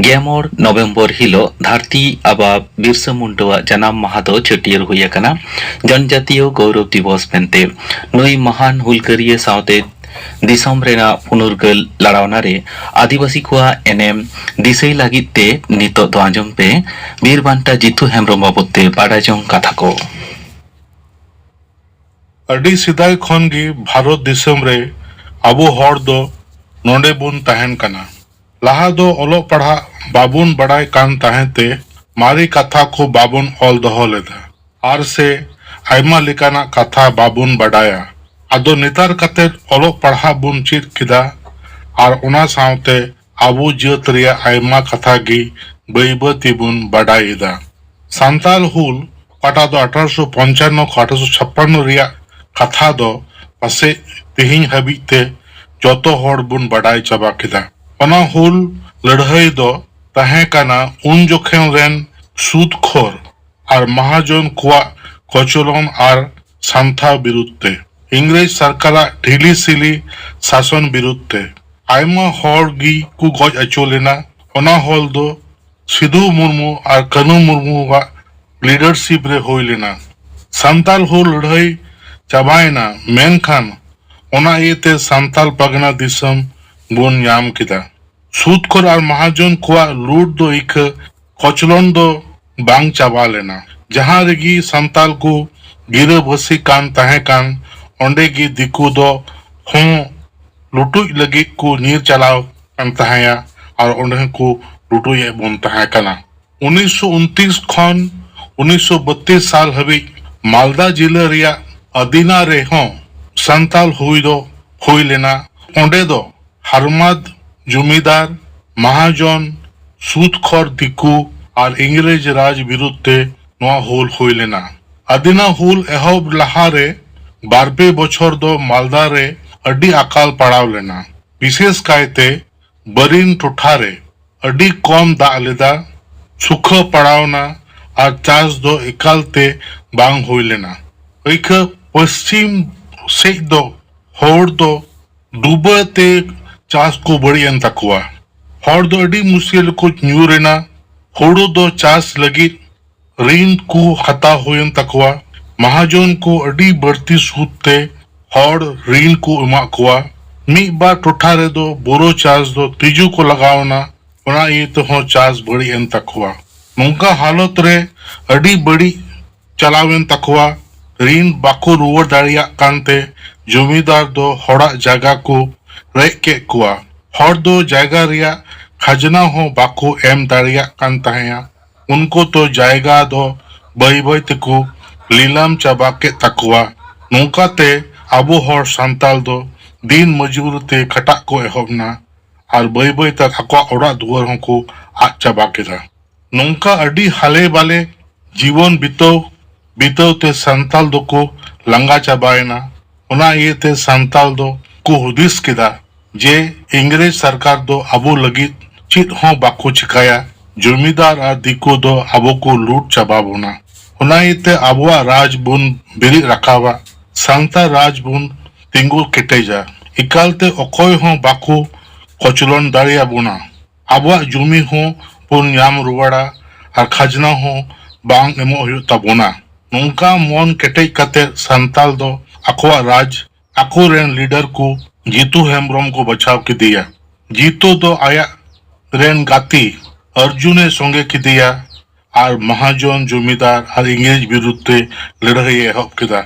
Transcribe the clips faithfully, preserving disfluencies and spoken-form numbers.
ᱜᱮᱢᱚᱬ November ᱦᱤᱞᱚᱜ ᱫᱷᱟᱹᱨᱛᱤ ᱟᱵᱟ ᱵᱤᱨᱥᱟᱹ ᱢᱩᱱᱰᱟᱹᱣᱟᱜ ᱡᱟᱱᱟᱢ ᱢᱟᱦᱟ ᱫᱚ ᱪᱷᱟᱹᱴᱭᱟᱹᱨ ᱦᱩᱭ ᱟᱠᱟᱱᱟ ᱡᱚᱱᱡᱟᱛᱤᱭᱚ ᱜᱚᱣᱨᱚᱵ ᱫᱤᱵᱚᱥ ᱢᱮᱱᱛᱮ᱾ ᱱᱩᱭ ᱢᱟᱦᱟᱱ ᱦᱩᱞᱜᱟᱹᱨᱤᱭᱟᱹ ᱥᱟᱶᱛᱮ ᱫᱤᱥᱚᱢ ᱨᱮᱱᱟᱜ ᱯᱩᱱᱩᱨᱜᱟᱹᱞ ᱞᱟᱲᱟᱣᱱᱟ ᱨᱮ ᱟᱹᱫᱤᱵᱟᱹᱥᱤ ᱠᱚᱣᱟᱜ ᱮᱱᱮᱢ ᱫᱤᱥᱟᱹᱭ ᱞᱟᱹᱜᱤᱫ ᱛᱮ ᱱᱤᱛᱚᱜ ᱫᱚ ᱟᱸᱡᱚᱢ ᱯᱮ ᱵᱤᱨ ᱵᱟᱱᱴᱟ ᱡᱤᱛᱩ ᱦᱮᱢᱵᱽᱨᱚᱢ ᱵᱟᱵᱚᱫ ᱛᱮ ᱵᱟᱰᱟᱭ ᱡᱚᱝ ᱠᱟᱛᱷᱟ ᱠᱚ᱾ ᱟᱹᱰᱤ ᱥᱮᱫᱟᱭ ᱠᱷᱚᱱ ᱜᱮ ᱵᱷᱟᱨᱚᱛ ᱫᱤᱥᱚᱢ ᱨᱮ ᱟᱵᱚ ᱦᱚᱲ ᱫᱚ ᱱᱚᱰᱮ ᱵᱚᱱ ᱛᱟᱦᱮᱱ ᱠᱟᱱᱟ᱾ ᱞᱟᱦᱟ ᱫᱚ ᱚᱞᱚᱜ ᱯᱟᱲᱦᱟᱜ ᱵᱟᱵᱚᱱ ᱵᱟᱲᱟᱭ ᱠᱟᱱ ᱛᱟᱦᱮᱸ ᱛᱮ ᱢᱟᱨᱮ ᱠᱟᱛᱷᱟ ᱠᱚ ᱵᱟᱵᱚᱱ ᱚᱞ ᱫᱚᱦᱚ ᱞᱮᱫᱟ ᱟᱨ ᱥᱮ ᱟᱭᱢᱟ ᱞᱮᱠᱟᱱᱟᱜ ᱠᱟᱛᱷᱟ ᱵᱟᱵᱚᱱ ᱵᱟᱰᱟᱭᱟ᱾ ᱟᱫᱚ ᱱᱮᱛᱟᱨ ᱠᱟᱛᱮ ᱚᱞᱚᱜ ᱯᱟᱲᱦᱟᱜ ᱵᱚᱱ ᱪᱮᱫ ᱠᱮᱫᱟ ᱟᱨ ᱚᱱᱟ ᱥᱟᱶᱛᱮ ᱟᱵᱚ ᱡᱟᱹᱛ ᱨᱮᱭᱟᱜ ᱟᱭᱢᱟ ᱠᱟᱛᱷᱟ ᱜᱮ ᱵᱟᱹᱭ ᱵᱟᱹᱭ ᱛᱮᱵᱚᱱ ᱵᱟᱰᱟᱭ ᱮᱫᱟ᱾ ᱥᱟᱱᱛᱟᱞ ᱦᱩᱞ, ᱚᱠᱟᱴᱟᱜ ᱫᱚ ᱟᱴᱷᱟᱨᱚᱥᱚ ᱯᱚᱧᱪᱟᱱᱱᱚ ᱠᱷᱚᱱ ᱟᱴᱷᱟᱨᱚᱥᱚ ᱪᱷᱟᱯᱯᱟᱱᱱᱚ ᱨᱮᱭᱟᱜ ᱠᱟᱛᱷᱟ ᱫᱚ ᱯᱟᱥᱮᱡ ᱛᱮᱦᱮᱧ ᱦᱟᱹᱵᱤᱡ ᱛᱮ ᱡᱚᱛᱚ ᱦᱚᱲ ᱵᱚᱱ ᱵᱟᱰᱟᱭ ᱪᱟᱵᱟ ᱠᱮᱫᱟ᱾ ᱚᱱᱟ ᱦᱩᱞ ᱞᱟᱹᱲᱦᱟᱹᱭ ᱫᱚ ᱛᱟᱦᱮᱸ ᱠᱟᱱᱟ ᱩᱱ ᱡᱚᱠᱷᱮᱱ ᱨᱮᱱ ᱥᱩᱫᱽ ᱠᱷᱳᱨ ᱟᱨ ᱢᱟᱦᱟᱡᱚᱱ ᱠᱚᱣᱟᱜ ᱠᱚᱪᱞᱚᱱ ᱟᱨ ᱥᱟᱱᱛᱷᱟ ᱵᱤᱨᱩᱫᱷ ᱛᱮ᱾ ᱤᱝᱨᱮᱡᱽ ᱥᱚᱨᱠᱟᱨᱟᱜ ᱰᱷᱤᱞᱤ ᱥᱤᱞᱤ ᱥᱟᱥᱚᱱ ᱵᱤᱨᱩᱫᱷ ᱛᱮ ᱟᱭᱢᱟ ᱦᱚᱲ ᱜᱮ ᱠᱚ ᱜᱚᱡ ᱟᱹᱪᱩᱨ ᱞᱮᱱᱟ᱾ ᱚᱱᱟ ᱦᱩᱞ ᱫᱚ ᱥᱤᱫᱷᱩ ᱢᱩᱨᱢᱩ ᱟᱨ ᱠᱟᱹᱱᱦᱩ ᱢᱩᱨᱢᱩᱣᱟᱜ leadership ᱨᱮ ᱦᱩᱭ ᱞᱮᱱᱟ᱾ ᱥᱟᱱᱛᱟᱞ ᱦᱩᱞ ᱞᱟᱹᱲᱦᱟᱹᱭ ᱪᱟᱵᱟᱭᱮᱱᱟ, ᱢᱮᱱᱠᱷᱟᱱ ᱚᱱᱟ ᱤᱭᱟᱹᱛᱮ ᱥᱟᱱᱛᱟᱞ ᱯᱟᱨᱜᱟᱱᱟ ᱫᱤᱥᱚᱢ ᱵᱚᱱ ᱧᱟᱢ ᱠᱮᱫᱟ᱾ ᱥᱩᱫᱽ ᱠᱷᱳᱨ ᱟᱨ ᱢᱟᱦᱟᱡᱚᱱ ᱠᱚᱣᱟᱜ ᱞᱩᱴ ᱫᱚ ᱤᱠᱷᱟᱹ ᱠᱚᱪᱞᱚᱱ ᱫᱚ ᱵᱟᱝ ᱪᱟᱵᱟ ᱞᱮᱱᱟ᱾ ᱡᱟᱦᱟᱸ ᱨᱮᱜᱮ ᱥᱟᱱᱛᱟᱞ ᱠᱚ ᱜᱤᱨᱟᱹᱵᱟᱹᱥᱤ ᱠᱟᱱ ᱛᱟᱦᱮᱸ ᱠᱟᱱ, ᱚᱸᱰᱮ ᱜᱮ ᱫᱤᱠᱩ ᱫᱚ ᱦᱚᱸ ᱞᱩᱴᱩᱡ ᱞᱟᱹᱜᱤᱫ ᱠᱚ ᱧᱤᱨ ᱪᱟᱞᱟᱣ ᱠᱟᱱ ᱛᱟᱦᱮᱸᱭᱟ ᱟᱨ ᱚᱸᱰᱮ ᱦᱚᱸᱠᱚ ᱞᱩᱴᱩᱡ ᱮᱫ ᱵᱚᱱ ᱛᱟᱦᱮᱸ ᱠᱟᱱᱟ᱾ ᱩᱱᱤᱥᱥᱚ ᱩᱱᱛᱨᱤᱥ ᱠᱷᱚᱱ ᱩᱱᱤᱥᱥᱚ ᱵᱚᱛᱛᱨᱤᱥ ᱥᱟᱞ ᱦᱟᱹᱵᱤᱡ ᱢᱟᱞᱫᱟ ᱡᱤᱞᱟᱹ ᱨᱮᱭᱟᱜ ᱟᱹᱫᱤᱱᱟ ᱨᱮᱦᱚᱸ ᱥᱟᱱᱛᱟᱞ ᱦᱩᱭ ᱫᱚ ᱦᱩᱭ ᱞᱮᱱᱟ᱾ ᱚᱸᱰᱮ ᱫᱚ ᱦᱟᱨᱢᱟᱫ ᱡᱚᱢᱤᱫᱟᱨ, ᱢᱟᱦᱟᱡᱚᱱ, ᱥᱩᱫᱽ ᱠᱷᱚᱨ ᱫᱤᱠᱩ ᱟᱨ ᱤᱝᱨᱮᱡᱽ ᱨᱟᱡᱽ ᱵᱤᱨᱩᱫᱷ ᱛᱮ ᱱᱚᱣᱟ ᱦᱩᱞ ᱦᱩᱭ ᱞᱮᱱᱟ᱾ ᱟᱹᱫᱤᱱᱟ ᱦᱩᱞ ᱮᱦᱚᱵ ᱞᱟᱦᱟ ᱨᱮ ᱵᱟᱨ ᱯᱮ ᱵᱚᱪᱷᱚᱨ ᱫᱚ ᱢᱟᱞᱫᱟ ᱨᱮ ᱟᱹᱰᱤ ᱟᱠᱟᱞ ᱯᱟᱲᱟᱣ ᱞᱮᱱᱟ᱾ ᱵᱤᱥᱮᱥ ᱠᱟᱭᱛᱮ ᱵᱟᱨᱤᱱ ᱴᱚᱴᱷᱟ ᱨᱮ ᱟᱹᱰᱤ ᱠᱚᱢ ᱫᱟᱜ ᱞᱮᱫᱟ, ᱥᱩᱠᱷᱟᱹ ᱯᱟᱲᱟᱣᱱᱟ ᱟᱨ ᱪᱟᱥ ᱫᱚ ᱮᱠᱟᱞ ᱛᱮ ᱵᱟᱝ ᱦᱩᱭ ᱞᱮᱱᱟ᱾ ᱟᱹᱭᱠᱟᱹ ᱯᱚᱥᱪᱤᱢ ᱥᱮᱡ ᱫᱚ ᱦᱚᱲ ᱫᱚ ᱰᱩᱵᱟᱹ ᱛᱮ ᱪᱟᱥ ᱠᱚ ᱵᱟᱹᱲᱤᱡ ᱮᱱ ᱛᱟᱠᱚᱣᱟ᱾ ᱦᱚᱲ ᱫᱚ ᱟᱹᱰᱤ ᱢᱩᱥᱠᱤᱞ ᱨᱮᱠᱚ ᱧᱩᱨ ᱮᱱᱟ᱾ ᱦᱩᱲᱩ ᱫᱚ ᱪᱟᱥ ᱞᱟᱹᱜᱤᱫ ᱨᱤᱱ ᱠᱚ ᱦᱟᱛᱟᱣ ᱦᱩᱭᱮᱱ ᱛᱟᱠᱚᱣᱟ᱾ ᱢᱟᱦᱟᱡᱚᱱ ᱠᱚ ᱟᱹᱰᱤ ᱵᱟᱹᱲᱛᱤ ᱥᱩᱫ ᱛᱮ ᱦᱚᱲ ᱨᱤᱱ ᱠᱚ ᱮᱢᱟᱜ ᱠᱚᱣᱟ᱾ ᱢᱤᱫ ᱵᱟᱨ ᱴᱚᱴᱷᱟ ᱨᱮᱫᱚ ᱵᱳᱨᱳ ᱪᱟᱥ ᱫᱚ ᱛᱤᱡᱩ ᱠᱚ ᱞᱟᱜᱟᱣ ᱮᱱᱟ, ᱚᱱᱟ ᱤᱭᱟᱹ ᱛᱮᱦᱚᱸ ᱪᱟᱥ ᱵᱟᱹᱲᱤᱡ ᱮᱱ ᱛᱟᱠᱚᱣᱟ᱾ ᱱᱚᱝᱠᱟ ᱦᱟᱞᱚᱛ ᱨᱮ ᱟᱹᱰᱤ ᱵᱟᱹᱲᱤᱡ ᱪᱟᱞᱟᱣᱮᱱ ᱛᱟᱠᱚᱣᱟ᱾ ᱨᱤᱱ ᱵᱟᱠᱚ ᱨᱩᱣᱟᱹᱲ ᱫᱟᱲᱮᱭᱟᱜ ᱠᱟᱱᱛᱮ ᱡᱚᱢᱤᱫᱟᱨ ᱫᱚ ᱦᱚᱲᱟᱜ ᱡᱟᱭᱜᱟ ᱠᱚ ᱨᱮᱡ ᱠᱮᱫ ᱠᱚᱣᱟ᱾ ᱦᱚᱲ ᱫᱚ ᱡᱟᱭᱜᱟ ᱨᱮᱭᱟᱜ ᱠᱷᱟᱡᱽᱱᱟ ᱦᱚᱸ ᱵᱟᱠᱚ ᱮᱢ ᱫᱟᱲᱮᱭᱟᱜ ᱠᱟᱱ ᱛᱟᱦᱮᱸᱭᱟ᱾ ᱩᱱᱠᱩ ᱫᱚ ᱡᱟᱭᱜᱟ ᱫᱚ ᱵᱟᱹᱭ ᱵᱟᱹᱭ ᱛᱮᱠᱚ ᱞᱤᱞᱟᱢ ᱪᱟᱵᱟ ᱠᱮᱫ ᱛᱟᱠᱚᱣᱟ᱾ ᱱᱚᱝᱠᱟᱛᱮ ᱟᱵᱚ ᱦᱚᱲ ᱥᱟᱱᱛᱟᱲ ᱫᱚ ᱫᱤᱱ ᱢᱚᱡᱩᱨᱤ ᱛᱮ ᱠᱷᱟᱴᱟᱜ ᱠᱚ ᱮᱦᱚᱵ ᱮᱱᱟ ᱟᱨ ᱵᱟᱹᱭ ᱵᱟᱹᱭ ᱛᱮ ᱟᱠᱚᱣᱟᱜ ᱚᱲᱟᱜ ᱫᱩᱣᱟᱹᱨ ᱦᱚᱸᱠᱚ ᱟᱫ ᱪᱟᱵᱟ ᱠᱮᱫᱟ᱾ ᱱᱚᱝᱠᱟ ᱟᱹᱰᱤ ᱦᱟᱞᱮ ᱵᱟᱞᱮ ᱡᱤᱵᱚᱱ ᱵᱤᱛᱟᱹᱣ ᱵᱤᱛᱟᱹᱣ ᱛᱮ ᱥᱟᱱᱛᱟᱞ ᱫᱚᱠᱚ ᱞᱟᱸᱜᱟ ᱪᱟᱵᱟᱭᱮᱱᱟ᱾ ᱚᱱᱟ ᱤᱭᱟᱹᱛᱮ ᱥᱟᱱᱛᱟᱞ ᱫᱚ ᱠᱚ ᱦᱩᱫᱤᱥ ᱠᱮᱫᱟ ᱡᱮ ᱤᱝᱨᱮᱡᱽ ᱥᱚᱨᱠᱟᱨ ᱫᱚ ᱟᱵᱚ ᱞᱟᱹᱜᱤᱫ ᱪᱮᱫ ᱦᱚᱸ ᱵᱟᱠᱚ ᱪᱤᱠᱟᱭᱟ᱾ ᱡᱚᱢᱤᱫᱟᱨ ᱟᱨ ᱫᱤᱠᱩ ᱫᱚ ᱟᱵᱚ ᱠᱚ ᱞᱩᱴ ᱪᱟᱵᱟ ᱵᱚᱱᱟ᱾ ᱚᱱᱟ ᱤᱭᱟᱹᱛᱮ ᱟᱵᱚᱣᱟᱜ ᱨᱟᱡᱽ ᱵᱚᱱ ᱵᱮᱨᱮᱫ ᱨᱟᱠᱟᱵᱟ, ᱥᱟᱱᱛᱟᱲ ᱨᱟᱡᱽ ᱵᱚᱱ ᱛᱤᱸᱜᱩ ᱠᱮᱴᱮᱡᱟ᱾ ᱮᱠᱟᱞᱛᱮ ᱚᱠᱚᱭ ᱦᱚᱸ ᱵᱟᱠᱚ ᱠᱚᱪᱞᱚᱱ ᱫᱟᱲᱮᱭᱟᱵᱚᱱᱟ᱾ ᱟᱵᱚᱣᱟᱜ ᱡᱚᱢᱤ ᱦᱚᱸ ᱵᱚᱱ ᱧᱟᱢ ᱨᱩᱣᱟᱹᱲᱟ ᱟᱨ ᱠᱷᱟᱡᱽᱱᱟ ᱦᱚᱸ ᱵᱟᱝ ᱮᱢᱚᱜ ᱦᱩᱭᱩᱜ ᱛᱟᱵᱚᱱᱟ᱾ ᱱᱚᱝᱠᱟ ᱢᱚᱱ ᱠᱮᱴᱮᱡ ᱠᱟᱛᱮ ᱥᱟᱱᱛᱟᱞ ᱫᱚ ᱟᱠᱚᱣᱟᱜ ᱨᱟᱡᱽ, ᱟᱠᱚᱨᱮᱱ ᱞᱤᱰᱟᱨ ᱠᱚ ᱡᱤᱛᱩ ᱦᱮᱢᱵᱨᱚᱢ ᱠᱚ ᱵᱟᱪᱷᱟᱣ ᱠᱮᱫᱮᱭᱟ᱾ ᱡᱤᱛᱩ ᱫᱚ ᱟᱭᱟᱜ ᱨᱮᱱ ᱜᱟᱛᱮ ᱚᱨᱡᱩᱱᱮ ᱥᱚᱸᱜᱮ ᱠᱮᱫᱮᱭᱟ ᱟᱨ ᱢᱟᱦᱟᱡᱚᱱ ᱡᱚᱢᱤᱫᱟᱨ ᱟᱨ ᱤᱝᱨᱮᱡᱽ ᱵᱤᱨᱩᱫᱷ ᱛᱮ ᱞᱟᱹᱲᱦᱟᱹᱭᱮ ᱮᱦᱚᱵ ᱠᱮᱫᱟ᱾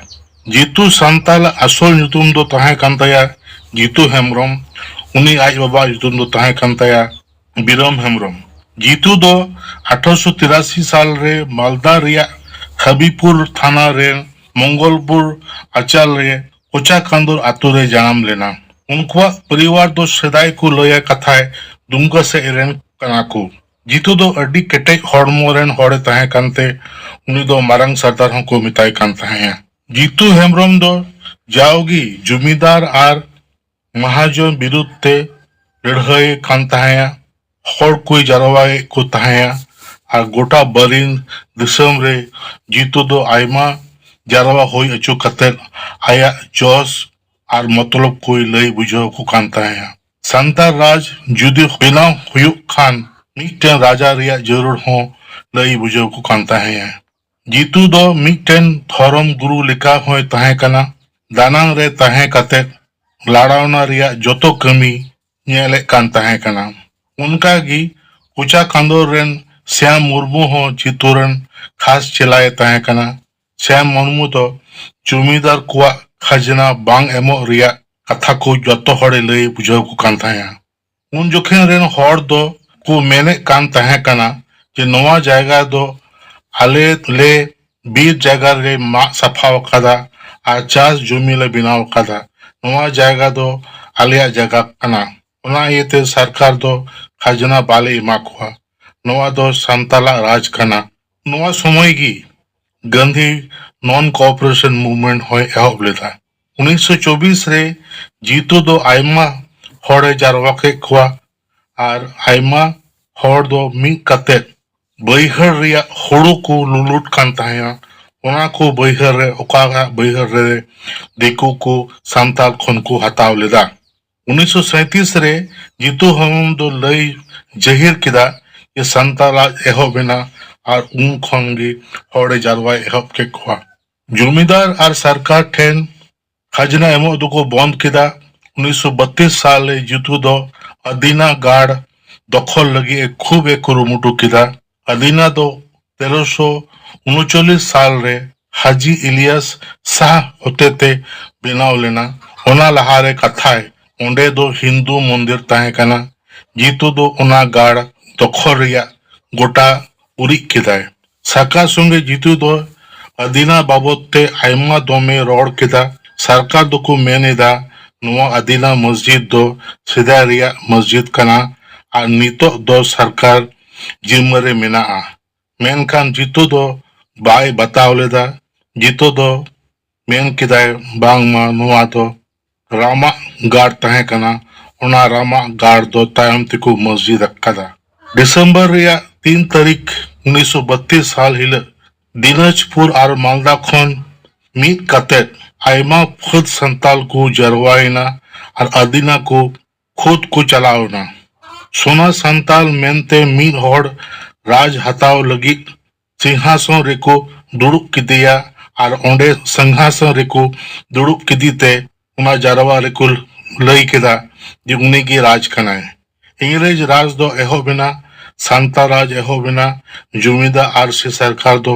ᱡᱤᱛᱩ ᱥᱟᱱᱛᱟᱞᱟᱜ ᱟᱥᱚᱞ ᱧᱩᱛᱩᱢ ᱫᱚ ᱛᱟᱦᱮᱸ ᱠᱟᱱ ᱛᱟᱭᱟ ᱡᱤᱛᱩ ᱦᱮᱢᱵᱨᱚᱢ᱾ ᱩᱱᱤ ᱟᱡ ᱵᱟᱵᱟᱣᱟᱜ ᱧᱩᱛᱩᱢ ᱫᱚ ᱛᱟᱦᱮᱸ ᱠᱟᱱ ᱛᱟᱭᱟ ᱵᱤᱨᱚᱢ ᱦᱮᱢᱵᱨᱚᱢ᱾ ᱡᱤᱛᱩ ᱫᱚ ᱟᱴᱷᱨᱚᱥᱚ ᱛᱤᱨᱟᱥᱤ ᱥᱟᱞ ᱨᱮ ᱢᱟᱞᱫᱟ ᱨᱮᱭᱟᱜ ᱦᱟᱵᱤᱯᱩᱨ ᱛᱷᱟᱱᱟ ᱨᱮ ᱢᱚᱝᱜᱚᱞᱯᱩᱨ ᱟᱪᱟᱞ ᱨᱮ ᱠᱚᱪᱟ ᱠᱟᱸᱫᱚᱨ ᱟᱛᱳ ᱨᱮ ᱡᱟᱱᱟᱢ ᱞᱮᱱᱟ᱾ ᱩᱱᱠᱩᱣᱟᱜ ᱯᱚᱨᱤᱵᱟᱨ ᱫᱚ ᱥᱮᱫᱟᱭ ᱠᱚ ᱞᱟᱹᱭᱟ ᱠᱟᱛᱷᱟᱭ ᱫᱩᱢᱠᱟ ᱥᱮᱫ ᱨᱮᱱ ᱠᱟᱱᱟ ᱠᱚ᱾ ᱡᱤᱛᱩ ᱫᱚ ᱟᱹᱰᱤ ᱠᱮᱴᱮᱡ ᱦᱚᱲᱢᱚ ᱨᱮᱱ ᱦᱚᱲᱮ ᱛᱟᱦᱮᱸ ᱠᱟᱱᱛᱮ ᱩᱱᱤ ᱫᱚ ᱢᱟᱨᱟᱝ ᱥᱟᱨᱫᱟᱨ ᱦᱚᱸᱠᱚ ᱢᱮᱛᱟᱭ ᱠᱟᱱ ᱛᱟᱦᱮᱸᱭᱟ᱾ ᱡᱤᱛᱩ ᱦᱮᱢᱵᱨᱚᱢ ᱫᱚ ᱡᱟᱣᱜᱮ ᱡᱚᱢᱤᱫᱟᱨ ᱟᱨ ᱢᱟᱦᱟᱡᱚᱱ ᱵᱤᱨᱩᱫᱷ ᱛᱮ ᱞᱟᱹᱲᱦᱟᱹᱭ ᱠᱟᱱ ᱛᱟᱦᱮᱸᱭᱟ᱾ ᱦᱚᱲ ᱠᱚᱭ ᱡᱟᱨᱣᱟᱭᱮᱫ ᱠᱚ ᱛᱟᱦᱮᱸᱭᱟ ᱟᱨ ᱜᱚᱴᱟ ᱵᱟᱨᱤᱱ ᱫᱤᱥᱚᱢ ᱨᱮ ᱡᱤᱛᱩ ᱫᱚ ᱟᱭᱢᱟ ᱡᱟᱨᱣᱟ ᱦᱩᱭ ᱦᱚᱪᱚ ᱠᱟᱛᱮ ᱟᱭᱟᱜ ᱡᱚᱥ ᱟᱨ ᱢᱚᱛᱞᱚᱵ ᱠᱚᱭ ᱞᱟᱹᱭ ᱵᱩᱡᱷᱟᱹᱣ ᱠᱚ ᱠᱟᱱ ᱛᱟᱦᱮᱸᱭᱟ᱾ ᱥᱟᱱᱛᱟᱲ ᱨᱟᱡᱽ ᱡᱩᱫᱤ ᱵᱮᱱᱟᱣ ᱦᱩᱭᱩᱜ ᱠᱷᱟᱱ ᱢᱤᱫᱴᱮᱱ ᱨᱟᱡᱟ ᱨᱮᱭᱟᱜ ᱡᱟᱹᱨᱩᱲ ᱦᱚᱸ ᱞᱟᱹᱭ ᱵᱩᱡᱷᱟᱹᱣ ᱠᱚ ᱠᱟᱱ ᱛᱟᱦᱮᱸᱭᱟ᱾ ᱡᱤᱛᱩ ᱫᱚ ᱢᱤᱫᱴᱮᱱ ᱫᱷᱚᱨᱚᱢ ᱜᱩᱨᱩ ᱞᱮᱠᱟ ᱦᱚᱸᱭ ᱛᱟᱦᱮᱸ ᱠᱟᱱᱟ᱾ ᱫᱟᱱᱟᱝ ᱨᱮ ᱛᱟᱦᱮᱸ ᱠᱟᱛᱮ ᱞᱟᱲᱟᱣᱱᱟ ᱨᱮᱭᱟᱜ ᱡᱚᱛᱚ ᱠᱟᱹᱢᱤ ᱧᱮᱞᱮᱫ ᱠᱟᱱ ᱛᱟᱦᱮᱸ ᱠᱟᱱᱟ᱾ ᱚᱱᱠᱟ ᱜᱮ ᱠᱚᱪᱟ ᱠᱟᱸᱫᱚᱨ ᱨᱮᱱ ᱥᱭᱟᱢ ᱢᱩᱨᱢᱩ ᱦᱚᱸ ᱡᱤᱛᱩ ᱨᱮᱱ ᱠᱷᱟᱥ ᱪᱮᱞᱟᱭ ᱛᱟᱦᱮᱸ ᱠᱟᱱᱟ᱾ ᱥᱭᱟᱢ ᱢᱩᱨᱢᱩ ᱫᱚ ᱡᱚᱢᱤᱫᱟᱨ ᱠᱚᱣᱟᱜ ᱠᱷᱟᱡᱽᱱᱟ ᱵᱟᱝ ᱮᱢᱚᱜ ᱨᱮᱭᱟᱜ ᱠᱟᱛᱷᱟ ᱠᱚ ᱡᱚᱛᱚ ᱦᱚᱲᱮ ᱞᱟᱹᱭ ᱵᱩᱡᱷᱟᱹᱣ ᱠᱚ ᱠᱟᱱ ᱛᱟᱦᱮᱸᱱᱟ᱾ ᱩᱱ ᱡᱚᱠᱷᱮᱱ ᱨᱮᱱ ᱦᱚᱲ ᱫᱚ ᱠᱚ ᱢᱮᱱᱮᱫ ᱠᱟᱱ ᱛᱟᱦᱮᱸ ᱠᱟᱱᱟ ᱡᱮ ᱱᱚᱣᱟ ᱡᱟᱭᱜᱟ ᱫᱚ ᱟᱞᱮ ᱞᱮ ᱵᱤᱨ ᱡᱟᱭᱜᱟ ᱨᱮ ᱢᱟᱜ ᱥᱟᱯᱷᱟ ᱟᱠᱟᱫᱟ ᱟᱨ ᱪᱟᱥ ᱡᱚᱢᱤ ᱞᱮ ᱵᱮᱱᱟᱣ ᱟᱠᱟᱫᱟ᱾ ᱱᱚᱣᱟ ᱡᱟᱭᱜᱟ ᱫᱚ ᱟᱞᱮᱭᱟᱜ ᱡᱟᱭᱜᱟ ᱠᱟᱱᱟ᱾ ᱚᱱᱟ ᱤᱭᱟᱹᱛᱮ ᱥᱚᱨᱠᱟᱨ ᱫᱚ ᱠᱷᱟᱡᱽᱱᱟ ᱵᱟᱞᱮ ᱮᱢᱟ ᱠᱚᱣᱟ᱾ ᱱᱚᱣᱟ ᱫᱚ ᱥᱟᱱᱛᱟᱞᱟᱜ ᱨᱟᱡᱽ ᱠᱟᱱᱟ᱾ ᱱᱚᱣᱟ ᱥᱚᱢᱚᱭ ᱜᱮ ᱜᱟᱱᱫᱷᱤ ᱱᱚᱱ ᱠᱳᱚᱯᱟᱨᱮᱥᱚᱱ ᱢᱩᱵᱷᱢᱮᱱᱴ ᱦᱚᱸᱭ ᱮᱦᱚᱵ ᱞᱮᱫᱟ᱾ ᱩᱱᱤᱥᱥᱚ ᱪᱚᱵᱵᱤᱥ ᱨᱮ ᱡᱤᱛᱩ ᱫᱚ ᱟᱭᱢᱟ ᱦᱚᱲᱮ ᱡᱟᱨᱣᱟ ᱠᱮᱫ ᱠᱚᱣᱟ ᱟᱨ ᱟᱭᱢᱟ ᱦᱚᱲ ᱫᱚ ᱢᱤᱫ ᱠᱟᱛᱮ ᱵᱟᱹᱭᱦᱟᱹᱲ ᱨᱮᱭᱟᱜ ᱦᱩᱲᱩ ᱠᱚ ᱞᱩᱞᱩᱴ ᱠᱟᱱ ᱛᱟᱦᱮᱸᱱᱟ᱾ ᱚᱱᱟ ᱠᱚ ᱵᱟᱹᱭᱦᱟᱹᱲ ᱨᱮ, ᱚᱠᱟᱴᱟᱜ ᱵᱟᱹᱭᱦᱟᱹᱲ ᱨᱮ ᱫᱤᱠᱩ ᱠᱚ ᱥᱟᱱᱛᱟᱲ ᱠᱷᱚᱱ ᱠᱚ ᱦᱟᱛᱟᱣ ᱞᱮᱫᱟ᱾ ᱩᱱᱤᱥᱥᱚ ᱥᱟᱸᱭᱛᱨᱤᱥ ᱨᱮ ᱡᱤᱛᱩ ᱦᱮᱢᱵᱨᱚᱢ ᱫᱚ ᱞᱟᱹᱭ ᱡᱟᱹᱦᱤᱨ ᱠᱮᱫᱟ ᱡᱮ ᱥᱟᱱᱛᱟᱲ ᱨᱟᱡᱽ ᱮᱦᱚᱵ ᱮᱱᱟ ᱟᱨ ᱩᱱ ᱠᱷᱚᱱ ᱜᱮ ᱦᱚᱲᱮ ᱡᱟᱨᱣᱟᱭ ᱮᱦᱚᱵ ᱠᱮᱫ ᱠᱚᱣᱟ᱾ ᱡᱚᱢᱤᱫᱟᱨ ᱟᱨ ᱥᱚᱨᱠᱟᱨ ᱴᱷᱮᱱ ᱠᱷᱟᱡᱽᱱᱟ ᱮᱢᱚᱜ ᱫᱚᱠᱚ ᱵᱚᱱᱫ ᱠᱮᱫᱟ᱾ ᱩᱱᱤᱥᱥᱚ ᱵᱟᱛᱤᱥ ᱥᱟᱞ ᱨᱮ ᱡᱤᱛᱩ ᱫᱚ ᱟᱫᱤᱱᱟ ᱜᱟᱲ ᱫᱚᱠᱷᱚᱞ ᱞᱟᱹᱜᱤᱫ ᱮ ᱠᱷᱩᱵ ᱮ ᱠᱩᱨᱩᱢᱩᱴᱩ ᱠᱮᱫᱟ᱾ ᱟᱫᱤᱱᱟ ᱫᱚ ᱛᱮᱨᱚᱥᱚ ᱩᱱᱩᱪᱚᱞᱞᱤᱥ ᱥᱟᱞ ᱨᱮ ᱦᱟᱡᱤ ᱤᱞᱤᱭᱟᱥ ᱥᱟᱦ ᱦᱚᱛᱮᱛᱮ ᱵᱮᱱᱟᱣ ᱞᱮᱱᱟ᱾ ᱚᱱᱟ ᱞᱟᱦᱟᱨᱮ ᱠᱟᱛᱷᱟᱭ, ᱚᱸᱰᱮ ᱫᱚ ᱦᱤᱱᱫᱩ ᱢᱚᱱᱫᱤᱨ ᱛᱟᱦᱮᱸ ᱠᱟᱱᱟ᱾ ᱡᱤᱛᱩ ᱫᱚ ᱚᱱᱟ ᱜᱟᱲ ᱫᱚᱠᱷᱚᱞ ᱨᱮᱭᱟᱜ ᱜᱚᱴᱟ ᱩᱨᱤᱡ ᱠᱮᱫᱟᱭ᱾ ᱥᱚᱨᱠᱟᱨ ᱥᱚᱸᱜᱮ ᱡᱤᱛᱩ ᱫᱚ ᱟᱹᱫᱤᱱᱟ ᱵᱟᱵᱚᱫ ᱛᱮ ᱟᱭᱢᱟ ᱫᱚᱢᱮ ᱨᱚᱲ ᱠᱮᱫᱟ᱾ ᱥᱚᱨᱠᱟᱨ ᱫᱚᱠᱚ ᱢᱮᱱ ᱮᱫᱟ, ᱱᱚᱣᱟ ᱟᱹᱫᱤᱱᱟ ᱢᱚᱥᱡᱤᱫ ᱫᱚ ᱥᱮᱫᱟᱭ ᱨᱮᱭᱟᱜ ᱢᱚᱥᱡᱤᱫ ᱠᱟᱱᱟ ᱟᱨ ᱱᱤᱛᱚᱜ ᱫᱚ ᱥᱚᱨᱠᱟᱨ ᱡᱤᱢᱢᱟᱹ ᱨᱮ ᱢᱮᱱᱟᱜᱼᱟ᱾ ᱢᱮᱱᱠᱷᱟᱱ ᱡᱤᱛᱩ ᱫᱚ ᱵᱟᱭ ᱵᱟᱛᱟᱣ ᱞᱮᱫᱟ᱾ ᱡᱤᱛᱩ ᱫᱚ ᱢᱮᱱ ᱠᱮᱫᱟᱭ ᱵᱟᱝᱢᱟ ᱱᱚᱣᱟ ᱫᱚ ᱨᱟᱢᱟᱜ ᱜᱟᱲ ᱛᱟᱦᱮᱸ ᱠᱟᱱᱟ᱾ ᱚᱱᱟ ᱨᱟᱢᱟᱜ ᱜᱟᱲ ᱫᱚ ᱛᱟᱭᱚᱢ ᱛᱮᱠᱚ ᱢᱚᱥᱡᱤᱫ ᱟᱠᱟᱫᱟ᱾ ᱰᱤᱥᱮᱢᱵᱚᱨ ᱨᱮᱭᱟᱜ ᱛᱤᱱ ᱛᱟᱹᱨᱤᱠᱷ ᱩᱱᱤᱥᱥᱚ ᱵᱟᱛᱤᱥ ᱥᱟᱞ ᱦᱤᱞᱳᱜ ᱫᱤᱱᱟᱡᱽᱯᱩᱨ ᱟᱨ ᱢᱟᱞᱫᱟ ᱠᱷᱚᱱ ᱢᱤᱫ ᱠᱟᱛᱮᱫ ᱟᱭᱢᱟ ᱯᱷᱟᱹᱫ ᱥᱟᱱᱛᱟᱞ ᱠᱚ ᱡᱟᱨᱣᱟᱭᱮᱱᱟ ᱟᱨ ᱟᱹᱫᱤᱱᱟ ᱠᱚ ᱠᱷᱩᱫ ᱠᱚ ᱪᱟᱞᱟᱣ ᱮᱱᱟ᱾ ᱥᱳᱱᱟ ᱥᱟᱱᱛᱟᱞ ᱢᱮᱱᱛᱮ ᱢᱤᱫ ᱦᱚᱲ ᱨᱟᱡᱽ ᱦᱟᱛᱟᱣ ᱞᱟᱹᱜᱤᱫ ᱥᱤᱝᱦᱟᱥᱚᱱ ᱨᱮᱠᱚ ᱫᱩᱲᱩᱵ ᱠᱮᱫᱮᱭᱟ ᱟᱨ ᱚᱸᱰᱮ ᱥᱤᱝᱦᱟᱥᱚᱱ ᱨᱮᱠᱚ ᱫᱩᱲᱩᱵ ᱠᱮᱫᱮ ᱛᱮ ᱚᱱᱟ ᱡᱟᱨᱣᱟ ᱨᱮᱠᱚ ᱞᱟᱹᱭ ᱠᱮᱫᱟ ᱡᱮ ᱩᱱᱤ ᱜᱮ ᱨᱟᱡᱽ ᱠᱟᱱᱟᱭ᱾ ᱤᱝᱨᱮᱡᱽ ᱨᱟᱡᱽ ᱫᱚ ᱮᱦᱚᱵ ᱮᱱᱟ, ᱥᱟᱱᱛᱟᱲ ᱨᱟᱡᱽ ᱮᱦᱚᱵ ᱮᱱᱟ᱾ ᱡᱚᱢᱤᱫᱟᱨ ᱟᱨ ᱥᱮ ᱥᱚᱨᱠᱟᱨ ᱫᱚ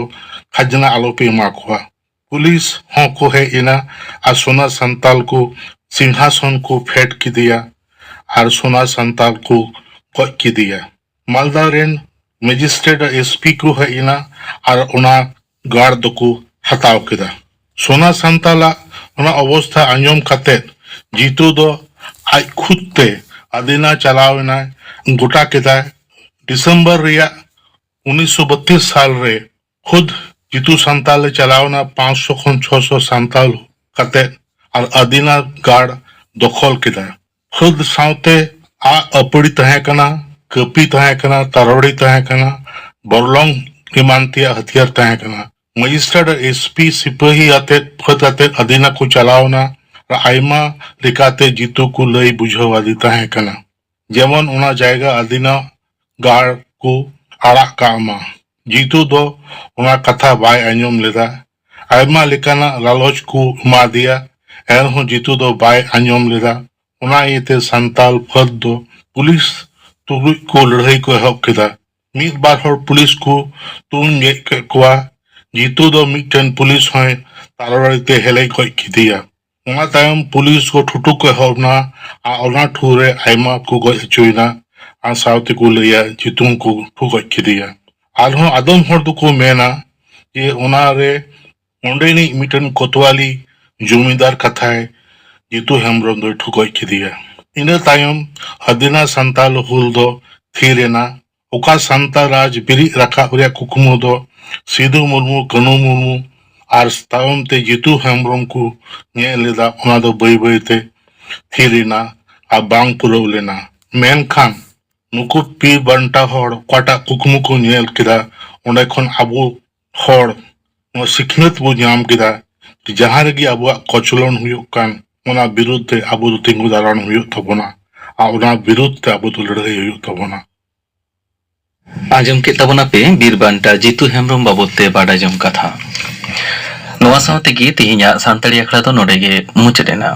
ᱠᱷᱟᱡᱽᱱᱟ ᱟᱞᱚᱯᱮ ᱮᱢᱟ ᱠᱚᱣᱟ᱾ ᱯᱩᱞᱤᱥ ᱦᱚᱸ ᱠᱚ ᱦᱮᱡ ᱮᱱᱟ ᱟᱨ ᱥᱳᱱᱟ ᱥᱟᱱᱛᱟᱞ ᱠᱚ ᱥᱤᱝᱦᱟᱥᱚᱱ ᱠᱚ ᱯᱷᱮᱰ ᱠᱮᱫᱮᱭᱟ ᱟᱨ ᱥᱳᱱᱟ ᱥᱟᱱᱛᱟᱞ ᱠᱚ ᱜᱚᱡ ᱠᱮᱫᱮᱭᱟ᱾ ᱢᱟᱞᱫᱟ ᱨᱮᱱ ᱢᱮᱡᱤᱥᱴᱨᱮᱴ ᱟᱨ ᱮᱥ ᱯᱤ ᱠᱚ ᱦᱮᱡ ᱮᱱᱟ ᱟᱨ ᱚᱱᱟ ᱜᱟᱲ ᱫᱚᱠᱚ ᱦᱟᱛᱟᱣ ᱠᱮᱫᱟ᱾ ᱥᱳᱱᱟ ᱥᱟᱱᱛᱟᱞᱟᱜ ᱚᱱᱟ ᱚᱵᱚᱥᱛᱷᱟ ᱟᱸᱡᱚᱢ ᱠᱟᱛᱮ ᱡᱤᱛᱩ ᱫᱚ ᱟᱡ ᱠᱷᱩᱫ ᱛᱮ ᱟᱫᱤᱱᱟ ᱪᱟᱞᱟᱣ ᱮᱱᱟᱭ, ᱜᱚᱴᱟ ᱠᱮᱫᱟᱭ᱾ ᱰᱤᱥᱮᱢᱵᱚᱨ ᱨᱮᱭᱟᱜ ᱩᱱᱤᱥᱥᱚ ᱵᱟᱛᱤᱥ ᱥᱟᱞ ᱨᱮ ᱠᱷᱩᱫ ᱡᱤᱛᱩ ᱥᱟᱱᱛᱟᱞ ᱮ ᱪᱟᱞᱟᱣ ᱮᱱᱟ᱾ ᱯᱟᱸᱪᱥᱚ ᱠᱷᱚᱱ ᱪᱷᱚᱥᱚ ᱥᱟᱱᱛᱟᱞ ᱠᱟᱛᱮ ᱟᱨ ᱟᱫᱤᱱᱟ ᱜᱟᱲ ᱫᱚᱠᱷᱚᱞ ᱠᱮᱫᱟ᱾ ᱠᱷᱩᱫ ᱥᱟᱶᱛᱮ ᱟᱜ ᱟᱹᱯᱟᱹᱲᱤ ᱛᱟᱦᱮᱸ ᱠᱟᱱᱟ, ᱠᱟᱹᱯᱤ ᱛᱟᱦᱮᱸ ᱠᱟᱱᱟ, ᱛᱟᱨᱣᱟᱲᱤ ᱛᱟᱦᱮᱸ ᱠᱟᱱᱟ, ᱵᱚᱨᱞᱚᱝ ᱮᱢᱟᱱ ᱛᱮᱭᱟᱜ ᱦᱟᱹᱛᱤᱭᱟᱹᱨ ᱛᱟᱦᱮᱸ ᱠᱟᱱᱟ᱾ ᱢᱮᱡᱤᱥᱴᱨᱮᱴ ᱟᱨ ᱮᱥ ᱯᱤ ᱥᱤᱯᱟᱹᱦᱤ ᱟᱛᱮ ᱯᱷᱟᱹᱫ ᱟᱛᱮ ᱟᱫᱤᱱᱟ ᱠᱚ ᱪᱟᱞᱟᱣ ᱮᱱᱟ ᱟᱨ ᱟᱭᱢᱟ ᱞᱮᱠᱟᱛᱮ ᱡᱤᱛᱩ ᱠᱚ ᱞᱟᱹᱭ ᱵᱩᱡᱷᱟᱹᱣ ᱟᱫᱮ ᱛᱟᱦᱮᱸ ᱠᱟᱱᱟ, ᱡᱮᱢᱚᱱ ᱚᱱᱟ ᱡᱟᱭᱜᱟ ᱟᱫᱤᱱᱟ ᱜᱟᱲ ᱠᱚ ᱟᱲᱟᱜ ᱠᱟᱜ ᱢᱟ᱾ ᱡᱤᱛᱩ ᱫᱚ ᱚᱱᱟ ᱠᱟᱛᱷᱟ ᱵᱟᱭ ᱟᱸᱡᱚᱢ ᱞᱮᱫᱟ᱾ ᱟᱭᱢᱟ ᱞᱮᱠᱟᱱᱟᱜ ᱞᱟᱞᱚᱪ ᱠᱚ ᱮᱢᱟ ᱫᱮᱭᱟ, ᱮᱱᱨᱮᱦᱚᱸ ᱡᱤᱛᱩ ᱫᱚ ᱵᱟᱭ ᱟᱸᱡᱚᱢ ᱞᱮᱫᱟ᱾ ᱚᱱᱟ ᱤᱭᱟᱹᱛᱮ ᱥᱟᱱᱛᱟᱞ ᱯᱷᱟᱹᱫ ᱫᱚ ᱯᱩᱞᱤᱥ ᱛᱩᱞᱩᱡ ᱠᱚ ᱞᱟᱹᱲᱦᱟᱹᱭ ᱠᱚ ᱮᱦᱚᱵ ᱠᱮᱫᱟ᱾ ᱢᱤᱫ ᱵᱟᱨ ᱦᱚᱲ ᱯᱩᱞᱤᱥ ᱠᱚ ᱛᱩᱧ ᱜᱮᱫ ᱠᱮᱫ ᱠᱚᱣᱟ᱾ ᱡᱤᱛᱩ ᱫᱚ ᱢᱤᱫᱴᱮᱱ ᱯᱩᱞᱤᱥ ᱦᱚᱸᱭ ᱛᱟᱨᱣᱟᱲᱤ ᱛᱮ ᱦᱮᱞᱮᱡ ᱜᱚᱡ ᱠᱮᱫᱮᱭᱟ᱾ ᱚᱱᱟ ᱛᱟᱭᱚᱢ ᱯᱩᱞᱤᱥ ᱠᱚ ᱴᱷᱩᱴᱩ ᱠᱚ ᱮᱦᱚᱵ ᱮᱱᱟ ᱟᱨ ᱚᱱᱟ ᱴᱷᱩ ᱨᱮ ᱟᱭᱢᱟ ᱠᱚ ᱜᱚᱡ ᱦᱚᱪᱚᱭᱮᱱᱟ᱾ ᱟᱨ ᱥᱟᱶ ᱛᱮᱠᱚ ᱞᱟᱹᱭᱟ ᱡᱤᱛᱩ ᱦᱚᱸᱠᱚ ᱴᱷᱩ ᱜᱚᱡ ᱠᱮᱫᱮᱭᱟ᱾ ᱟᱨᱦᱚᱸ ᱟᱫᱚᱢ ᱦᱚᱲ ᱫᱚᱠᱚ ᱢᱮᱱᱟ ᱡᱮ ᱚᱱᱟ ᱨᱮ ᱚᱸᱰᱮᱱᱤᱡ ᱢᱤᱫᱴᱮᱱ ᱠᱳᱛᱣᱟᱞᱤ ᱡᱚᱢᱤᱫᱟᱨ ᱠᱟᱛᱷᱟᱭ ᱡᱤᱛᱩ ᱦᱮᱢᱵᱨᱚᱢ ᱫᱚᱭ ᱴᱷᱩ ᱜᱚᱡ ᱠᱮᱫᱮᱭᱟ᱾ ᱤᱱᱟᱹ ᱛᱟᱭᱚᱢ ᱟᱹᱫᱤᱱᱟ ᱥᱟᱱᱛᱟᱞ ᱦᱩᱞ ᱫᱚ ᱛᱷᱤᱨ ᱮᱱᱟ᱾ ᱚᱠᱟ ᱥᱟᱱᱛᱟᱲ ᱨᱟᱡᱽ ᱵᱮᱨᱮᱫ ᱨᱟᱠᱟᱵ ᱨᱮᱭᱟᱜ ᱠᱩᱠᱢᱩ ᱫᱚ ᱥᱤᱫᱩ ᱢᱩᱨᱢᱩ, ᱠᱟᱹᱱᱩ ᱢᱩᱨᱢᱩ ᱟᱨ ᱛᱟᱭᱚᱢ ᱛᱮ ᱡᱤᱛᱩ ᱦᱮᱢᱵᱨᱚᱢ ᱠᱚ ᱧᱮᱞ ᱞᱮᱫᱟ, ᱚᱱᱟ ᱫᱚ ᱵᱟᱹᱭ ᱵᱟᱹᱭ ᱛᱮ ᱛᱷᱤᱨ ᱮᱱᱟ ᱟᱨ ᱵᱟᱝ ᱯᱩᱨᱟᱹᱣ ᱞᱮᱱᱟ᱾ ᱢᱮᱱᱠᱷᱟᱱ ᱱᱩᱠᱩ ᱯᱤ ᱵᱟᱱᱴᱟ ᱦᱚᱲ ᱚᱠᱟᱴᱟᱜ ᱠᱩᱠᱢᱩ ᱠᱚ ᱧᱮᱞ ᱠᱮᱫᱟ, ᱚᱸᱰᱮ ᱠᱷᱚᱱ ᱟᱵᱚ ᱦᱚᱲ ᱱᱚᱣᱟ ᱥᱤᱠᱷᱱᱟᱹᱛ ᱵᱚ ᱧᱟᱢ ᱠᱮᱫᱟ ᱡᱮ ᱡᱟᱦᱟᱸ ᱨᱮᱜᱮ ᱟᱵᱚᱣᱟᱜ ᱠᱚᱪᱞᱚᱱ ᱦᱩᱭᱩᱜ ᱠᱟᱱ, ᱚᱱᱟ ᱵᱤᱨᱩᱫᱽ ᱨᱮ ᱟᱵᱚ ᱫᱚ ᱛᱤᱸᱜᱩ ᱫᱟᱨᱟᱢ ᱦᱩᱭᱩᱜ ᱛᱟᱵᱚᱱᱟ᱾ ᱟᱨ ᱚᱱᱟ ᱵᱤᱨᱩᱫᱷ ᱛᱮ ᱟᱵᱚ ᱫᱚ ᱞᱟᱹᱲᱦᱟᱹᱭ ᱦᱩᱭᱩᱜ ᱛᱟᱵᱚᱱᱟ᱾ ᱟᱸᱡᱚᱢ ᱠᱮᱫ ᱛᱟᱵᱚᱱᱟᱯᱮ ᱵᱤᱨ ᱵᱟᱱᱴᱟ ᱡᱤᱛᱩ ᱦᱮᱢᱵᱨᱚᱢ ᱵᱟᱵᱚᱫ ᱛᱮ ᱵᱟᱰᱟᱭ ᱡᱚᱝ ᱠᱟᱛᱷᱟ᱾ ᱱᱚᱣᱟ ᱥᱟᱶ ᱛᱮᱜᱮ ᱛᱮᱦᱮᱧᱟᱜ ᱥᱟᱱᱛᱟᱲᱤ ᱟᱠᱷᱲᱟ ᱫᱚ ᱱᱚᱰᱮ ᱜᱮ ᱢᱩᱪᱟᱹᱫ ᱮᱱᱟ᱾